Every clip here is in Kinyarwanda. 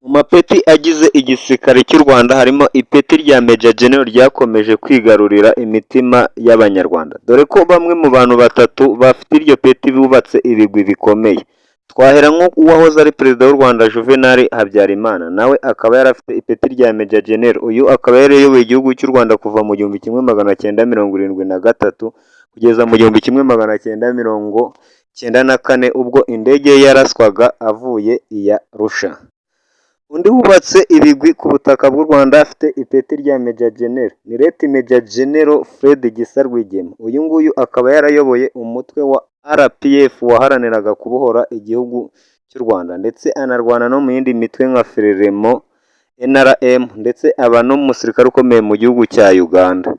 Mu mapeti agize igisirikare cy'u Rwanda harimo ipeti rya Major General ryakomeje kwigarurira imitima y'Abanyarwanda, dore ko bamwe mu bantu batatu bafite iryo peti bubatse ibigwi bikomeye. Twahera nk'uwahoze ari Perezida w'u Rwanda Juvenal Habyarimana, nawe akaba yari afite ipeti rya Major General. Uyu akaba yarayoboye igihugu cy'u Rwanda kuva mu 1973 kugeza mu 1994, ubwo indege ye yaraswaga avuye i Arusha. Undi wubatse ibigwi ku butaka bw'u Rwanda afite ipeti rya Major General ni Late Major General Fred Gisa Rwigema. Uyu nguyu akaba yarayoboye umutwe wa RPF waharaniraga kubohora igihugu cy'u Rwanda, ndetse anarwana no mu yindi mitwe nka Frelimo, NRM, ndetse aba n'umusirikare ukomeye mu gihugu cya Uganda.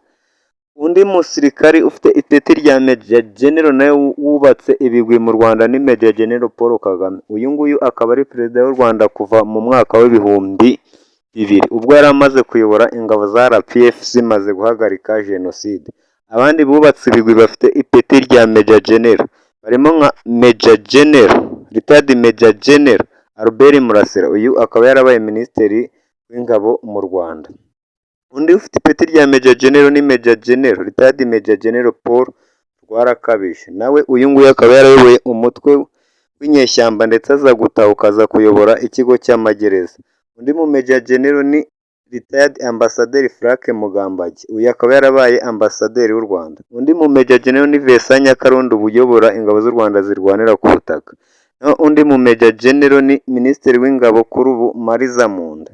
Undi musirikari ufite ipeti rya Major General nawe wubatse ibigwi mu Rwanda ni Major General Paul Kagame. Uyu nguyu akaba ari Perezida w'u Rwanda kuva mu mwaka w'2000, ubwo yari amaze kuyobora ingabo za RPF zimaze guhagarika Jenoside. Abandi bubatse ibigwi bafite ipeti rya Major General barimo nka Major General, Retired Major General Albert Murasira, uyu akaba yarabaye Minisitiri w'Ingabo mu Rwanda. Undi ufite ipeti rya Major General ni Major General, Retired Major General Paul Rwarakabije, nawe uyu nguyu akaba yarayoboye umutwe w'inyeshyamba ndetse aza gutahuka aza kuyobora ikigo cy'amagereza. Undi mu Major General ni Retired Ambassador Frank Mugambage, uyu akaba yarabaye Ambasaderi w'u Rwanda. Undi mu Major General ni Vincent Nyakarundi ubu uyobora ingabo z'u Rwanda zirwanira ku butaka. Naho undi mu Major General ni Minisitiri w'Ingabo kuri ubu, Marizamunda.